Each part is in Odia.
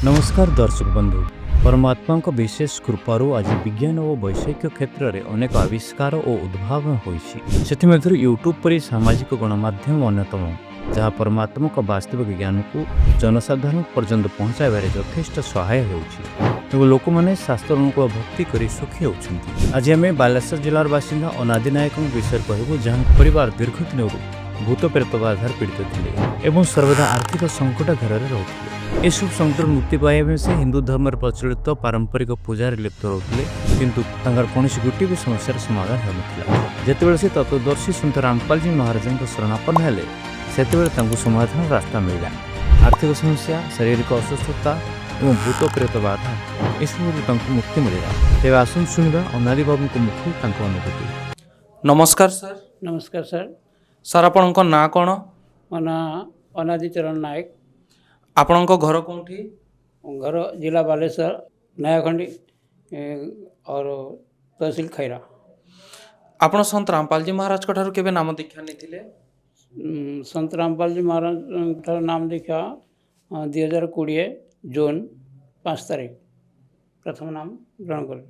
ନମସ୍କାର ଦର୍ଶକ ବନ୍ଧୁ। ପରମାତ୍ମାଙ୍କ ବିଶେଷ କୃପାରୁ ଆଜି ବିଜ୍ଞାନ ଓ ବୈଷୟିକ କ୍ଷେତ୍ରରେ ଅନେକ ଆବିଷ୍କାର ଓ ଉଦ୍ଭାବନ ହୋଇଛି। ସେଥିମଧ୍ୟରୁ ୟୁଟ୍ୟୁବ୍ ପରି ସାମାଜିକ ଗଣମାଧ୍ୟମ ଅନ୍ୟତମ, ଯାହା ପରମାତ୍ମାଙ୍କ ବାସ୍ତବିକ ଜ୍ଞାନକୁ ଜନସାଧାରଣ ପର୍ଯ୍ୟନ୍ତ ପହଞ୍ଚାଇବାରେ ଯଥେଷ୍ଟ ସହାୟ ହେଉଛି ଏବଂ ଲୋକମାନେ ଶାସ୍ତ୍ର ଅନୁକୂଳ ଭକ୍ତି କରି ସୁଖୀ ହେଉଛନ୍ତି। ଆଜି ଆମେ ବାଲେଶ୍ୱର ଜିଲ୍ଲାର ବାସିନ୍ଦା ଅନାଦି ନାୟକଙ୍କ ବିଷୟରେ କହିବୁ, ଯାହାଙ୍କ ପରିବାର ଦୀର୍ଘ ଦିନରୁ ଭୂତ ପ୍ରେତ ବାଧାରେ ପୀଡ଼ିତ ଥିଲେ ଏବଂ ସର୍ବଦା ଆର୍ଥିକ ସଙ୍କଟ ଘେରରେ ରହୁଥିଲେ। ଏସବୁ ସଙ୍କଟରୁ ମୁକ୍ତି ପାଇବା ପାଇଁ ସେ ହିନ୍ଦୁ ଧର୍ମରେ ପ୍ରଚଳିତ ପାରମ୍ପରିକ ପୂଜାରେ ଲିପ୍ତ ରହୁଥିଲେ, କିନ୍ତୁ ତାଙ୍କର କୌଣସି ଗୋଟିଏ ବି ସମସ୍ୟାର ସମାଧାନ ହେଉନଥିଲା। ଯେତେବେଳେ ସେ ତତ୍ତ୍ୱଦର୍ଶୀ ସନ୍ଥ ରାମପାଲଜୀ ମହାରାଜଙ୍କ ଶରଣାପନ୍ନ ହେଲେ, ସେତେବେଳେ ତାଙ୍କୁ ସମାଧାନ ରାସ୍ତା ମିଳିଲା। ଆର୍ଥିକ ସମସ୍ୟା, ଶାରୀରିକ ଅସୁସ୍ଥତା ଏବଂ ଭୂତ ପ୍ରେତ ବାଧା, ଏସବୁରୁ ତାଙ୍କୁ ମୁକ୍ତି ମିଳିଲା। ତେବେ ଆସନ୍ତୁ ଶୁଣିବା ଅନାଦି ବାବୁଙ୍କ ମୁଖରୁ ତାଙ୍କ ଅନୁଭୂତି। ନମସ୍କାର ସାର୍। ନମସ୍କାର ସାର୍। ସାର୍, ଆପଣଙ୍କ ନାଁ କ'ଣ? ମୋ ନାଁ ଅନାଦି ଚରଣ ନାୟକ। ଆପଣଙ୍କ ଘର କେଉଁଠି? ଘର ଜିଲ୍ଲା ବାଲେଶ୍ୱର, ନୟାଖଣ୍ଡି और ତହସିଲ ଖଇରା। ଆପଣ ସନ୍ଥ ରାମପାଲଜୀ ମହାରାଜଙ୍କ ଠାରୁ କେବେ ନାମ ଦୀକ୍ଷା ନେଇଥିଲେ? ସନ୍ଥ ରାମପାଲଜୀ ମହାରାଜଙ୍କ ଠାରୁ ନାମ ଦୀକ୍ଷା 2020 ଜୁନ୍ 5 ତାରିଖ ପ୍ରଥମ ନାମ ଗ୍ରହଣ କଲି।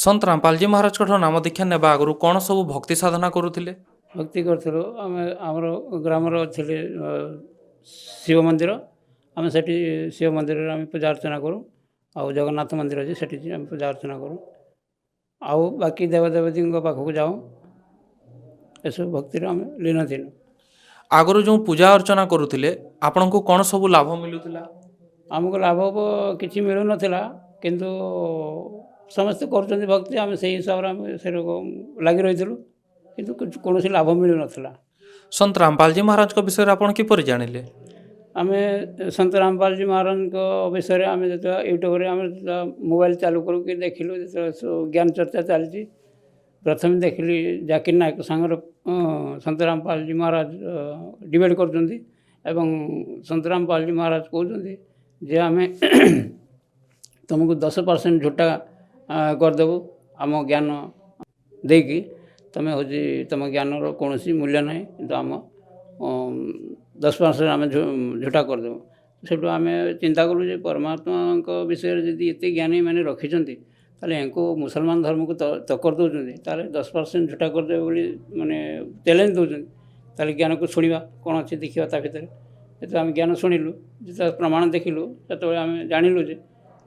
ସନ୍ଥ ରାମପାଲଜୀ ମହାରାଜଙ୍କ ଠାରୁ ନାମ ଦୀକ୍ଷା ନେବା ଆଗରୁ କ'ଣ ସବୁ ଭକ୍ତି ସାଧନା କରୁଥିଲେ? ଭକ୍ତି କରୁଥିଲୁ ଆମେ। ଆମର ଗ୍ରାମର ଥିଲେ ଶିବ ମନ୍ଦିର, ଆମେ ସେଠି ଶିବ ମନ୍ଦିରରେ ଆମେ ପୂଜା ଅର୍ଚ୍ଚନା କରୁ। ଆଉ ଜଗନ୍ନାଥ ମନ୍ଦିର ଅଛି, ସେଠି ଆମେ ପୂଜା ଅର୍ଚ୍ଚନା କରୁ। ଆଉ ବାକି ଦେବଦେବତୀଙ୍କ ପାଖକୁ ଯାଉ। ଏସବୁ ଭକ୍ତିରେ ଆମେ ଲୀନ ଥିଲୁ। ଆଗରୁ ଯେଉଁ ପୂଜା ଅର୍ଚ୍ଚନା କରୁଥିଲେ, ଆପଣଙ୍କୁ କ'ଣ ସବୁ ଲାଭ ମିଳୁଥିଲା? ଆମକୁ ଲାଭ କିଛି ମିଳୁନଥିଲା, କିନ୍ତୁ ସମସ୍ତେ କରୁଛନ୍ତି ଭକ୍ତି, ଆମେ ସେଇ ହିସାବରେ ଆମେ ସେ ଲାଗି ରହିଥିଲୁ, କିନ୍ତୁ କୌଣସି ଲାଭ ମିଳୁନଥିଲା। ସନ୍ଥ ରାମପାଲଜୀ ମହାରାଜଙ୍କ ବିଷୟରେ ଆପଣ କିପରି ଜାଣିଲେ? ଆମେ ସନ୍ଥ ରାମପାଲଜୀ ମହାରାଜଙ୍କ ବିଷୟରେ ଆମେ ଯେତେବେଳେ ୟୁଟ୍ୟୁବରେ, ଆମେ ଯେତେବେଳେ ମୋବାଇଲ ଚାଲୁ କରୁ କି ଦେଖିଲୁ, ଯେତେବେଳେ ସବୁ ଜ୍ଞାନ ଚର୍ଚ୍ଚା ଚାଲିଛି, ପ୍ରଥମେ ଦେଖିଲି ଜାକିର ନାୟକ ସାଙ୍ଗରେ ସନ୍ଥ ରାମପାଲଜୀ ମହାରାଜ ଡିବେଟ୍ କରୁଛନ୍ତି ଏବଂ ସନ୍ଥ ରାମପାଲଜୀ ମହାରାଜ କହୁଛନ୍ତି ଯେ ଆମେ ତୁମକୁ 10% ଝୋଟା କରିଦେବୁ ଆମ ଜ୍ଞାନ ଦେଇକି। ତୁମେ ହେଉଛି ତୁମ ଜ୍ଞାନର କୌଣସି ମୂଲ୍ୟ ନାହିଁ, କିନ୍ତୁ ଆମ 10% ଆମେ ଝୋଟା କରିଦେବୁ। ସେଠୁ ଆମେ ଚିନ୍ତା କଲୁ ଯେ ପରମାତ୍ମାଙ୍କ ବିଷୟରେ ଯଦି ଏତେ ଜ୍ଞାନୀ ମାନେ ରଖିଛନ୍ତି, ତାହେଲେ ୟାଙ୍କୁ ମୁସଲମାନ ଧର୍ମକୁ ଟକ୍କର ଦେଉଛନ୍ତି, ତାହେଲେ 10% ଝୋଟା କରିଦେବେ ବୋଲି ମାନେ ଚ୍ୟାଲେଞ୍ଜ ଦେଉଛନ୍ତି, ତାହେଲେ ଜ୍ଞାନକୁ ଶୁଣିବା, କ'ଣ ଅଛି ଦେଖିବା ତା ଭିତରେ। ଯେତେବେଳେ ଆମେ ଜ୍ଞାନ ଶୁଣିଲୁ, ଯେତେବେଳେ ପ୍ରମାଣ ଦେଖିଲୁ, ସେତେବେଳେ ଆମେ ଜାଣିଲୁ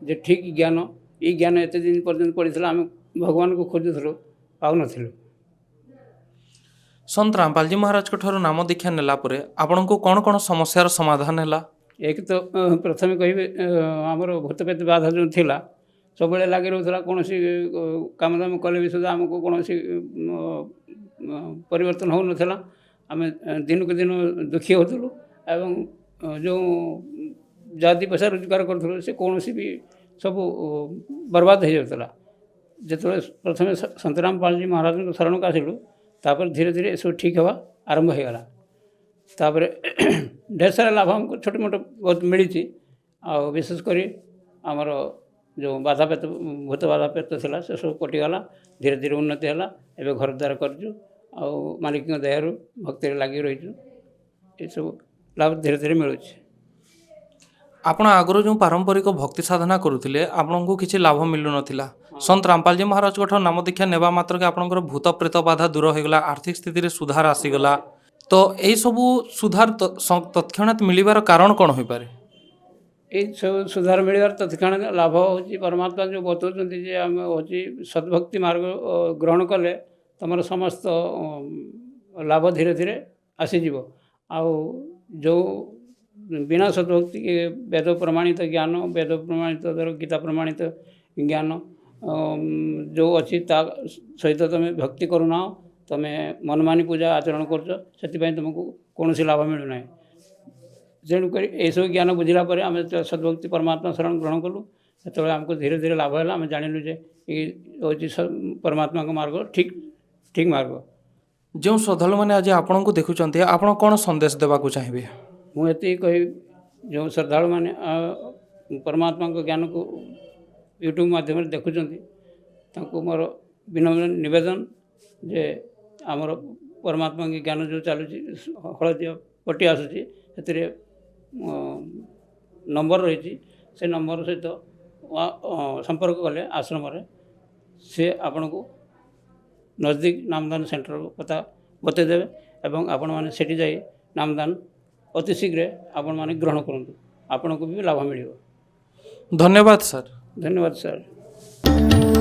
ଯେ ଠିକ୍ ଜ୍ଞାନ, ଏଇ ଜ୍ଞାନ ଏତେ ଦିନ ପର୍ଯ୍ୟନ୍ତ ପଡ଼ିଥିଲା, ଆମେ ଭଗବାନଙ୍କୁ ଖୋଜୁଥିଲୁ, ପାଉନଥିଲୁ। ସନ୍ଥ ରାମପାଲଜୀ ମହାରାଜଙ୍କ ଠାରୁ ନାମ ଦୀକ୍ଷା ନେଲା ପରେ ଆପଣଙ୍କୁ କ'ଣ କ'ଣ ସମସ୍ୟାର ସମାଧାନ ହେଲା? ଏକ ତ ପ୍ରଥମେ କହିବି, ଆମର ଭୂତପ୍ରେତ ବାଧା ଯେଉଁ ଥିଲା, ସବୁବେଳେ ଲାଗି ରହୁଥିଲା। କୌଣସି କାମଦାମ କଲେ ବି ସୁଦ୍ଧା ଆମକୁ କୌଣସି ପରିବର୍ତ୍ତନ ହେଉନଥିଲା। ଆମେ ଦିନକୁ ଦିନ ଦୁଃଖୀ ହେଉଥିଲୁ ଏବଂ ଯେଉଁ ଯାହା ଦୁଇ ପଇସା ରୋଜଗାର କରୁଥିଲୁ, ସେ କୌଣସି ବି ସବୁ ବର୍ବାଦ ହେଇଯାଉଥିଲା। ଯେତେବେଳେ ପ୍ରଥମେ ସନ୍ଥ ରାମପାଲଜୀ ମହାରାଜଙ୍କ ଶରଣକୁ ଆସିଲୁ, ତାପରେ ଧୀରେ ଧୀରେ ଏସବୁ ଠିକ୍ ହେବା ଆରମ୍ଭ ହୋଇଗଲା। ତାପରେ ଢେର ସାରା ଲାଭ ଆମକୁ ଛୋଟ ମୋଟ ବହୁତ ମିଳିଛି। ଆଉ ବିଶେଷ କରି ଆମର ଯେଉଁ ବାଧାପ୍ରେତ, ଭୂତ ବାଧାପ୍ରେତ ଥିଲା, ସେସବୁ କଟିଗଲା। ଧୀରେ ଧୀରେ ଉନ୍ନତି ହେଲା। ଏବେ ଘର ଦ୍ୱାର କରିଛୁ ଆଉ ମାଲିକଙ୍କ ଦୟାରୁ ଭକ୍ତିରେ ଲାଗି ରହିଛୁ। ଏସବୁ ଲାଭ ଧୀରେ ଧୀରେ ମିଳୁଛି। ଆପଣ ଆଗରୁ ଯେଉଁ ପାରମ୍ପରିକ ଭକ୍ତି ସାଧନା କରୁଥିଲେ, ଆପଣଙ୍କୁ କିଛି ଲାଭ ମିଳୁନଥିଲା। ସନ୍ଥ ରାମପାଲଜୀ ମହାରାଜଙ୍କ ଠାରୁ ନାମ ଦୀକ୍ଷା ନେବା ମାତ୍ରକେ ଆପଣଙ୍କର ଭୂତ ପ୍ରେତ ବାଧା ଦୂର ହୋଇଗଲା, ଆର୍ଥିକ ସ୍ଥିତିରେ ସୁଧାର ଆସିଗଲା। ତ ଏଇସବୁ ସୁଧାର ତତ୍କ୍ଷଣାତ୍ ମିଳିବାର କାରଣ କ'ଣ ହୋଇପାରେ? ଏଇ ସବୁ ସୁଧାର ମିଳିବାର ତତ୍କ୍ଷଣାତ୍ ଲାଭ ହେଉଛି ପରମାତ୍ମା ଯେଉଁ ବତାଉଛନ୍ତି ଯେ ଆମେ ହେଉଛି ସଦ୍ଭକ୍ତି ମାର୍ଗ ଗ୍ରହଣ କଲେ ତୁମର ସମସ୍ତ ଲାଭ ଧୀରେ ଧୀରେ ଆସିଯିବ। ଆଉ ଯେଉଁ ବିନା ସଦ୍ଭକ୍ତି, ବେଦ ପ୍ରମାଣିତ ଜ୍ଞାନ, ବେଦ ପ୍ରମାଣିତ ଧର ଗୀତା ପ୍ରମାଣିତ ଜ୍ଞାନ ଯେଉଁ ଅଛି, ତା ସହିତ ତୁମେ ଭକ୍ତି କରୁନାହ, ତୁମେ ମନମାନି ପୂଜା ଆଚରଣ କରୁଛ, ସେଥିପାଇଁ ତୁମକୁ କୌଣସି ଲାଭ ମିଳୁନାହିଁ। ତେଣୁକରି ଏସବୁ ଜ୍ଞାନ ବୁଝିଲା ପରେ ଆମେ ଯେତେବେଳେ ସଦ୍ଭକ୍ତି ପରମାତ୍ମା ଶରଣ ଗ୍ରହଣ କଲୁ, ସେତେବେଳେ ଆମକୁ ଧୀରେ ଧୀରେ ଲାଭ ହେଲା। ଆମେ ଜାଣିଲୁ ଯେ ଏଇ ହେଉଛି ପରମାତ୍ମାଙ୍କ ମାର୍ଗ, ଠିକ୍ ଠିକ୍ ମାର୍ଗ। ଯେଉଁ ଶ୍ରଦ୍ଧାଳୁମାନେ ଆଜି ଆପଣଙ୍କୁ ଦେଖୁଛନ୍ତି, ଆପଣ କ'ଣ ସନ୍ଦେଶ ଦେବାକୁ ଚାହିଁବେ? ମୁଁ ଏତିକି କହିବି, ଯେଉଁ ଶ୍ରଦ୍ଧାଳୁମାନେ ପରମାତ୍ମାଙ୍କ ଜ୍ଞାନକୁ ୟୁଟ୍ୟୁବ୍ ମାଧ୍ୟମରେ ଦେଖୁଛନ୍ତି, ତାଙ୍କୁ ମୋର ବିନମ୍ର ନିବେଦନ ଯେ ଆମର ପରମାତ୍ମାଙ୍କ ଜ୍ଞାନ ଯେଉଁ ଚାଲୁଛି, ହଳଦିଆ ପଟି ଆସୁଛି, ସେଥିରେ ନମ୍ବର ରହିଛି। ସେ ନମ୍ବର ସହିତ ସମ୍ପର୍କ କଲେ ଆଶ୍ରମରେ ସେ ଆପଣଙ୍କୁ ନଜଦିକ ନାମଦାନ ସେଣ୍ଟର କଥା ବତେଇ ଦେବେ ଏବଂ ଆପଣମାନେ ସେଠି ଯାଇ ନାମଦାନ ଅତି ଶୀଘ୍ର ଆପଣମାନେ ଗ୍ରହଣ କରନ୍ତୁ, ଆପଣଙ୍କୁ ବି ଲାଭ ମିଳିବ। ଧନ୍ୟବାଦ ସାର୍। ଧନ୍ୟବାଦ ସାର୍।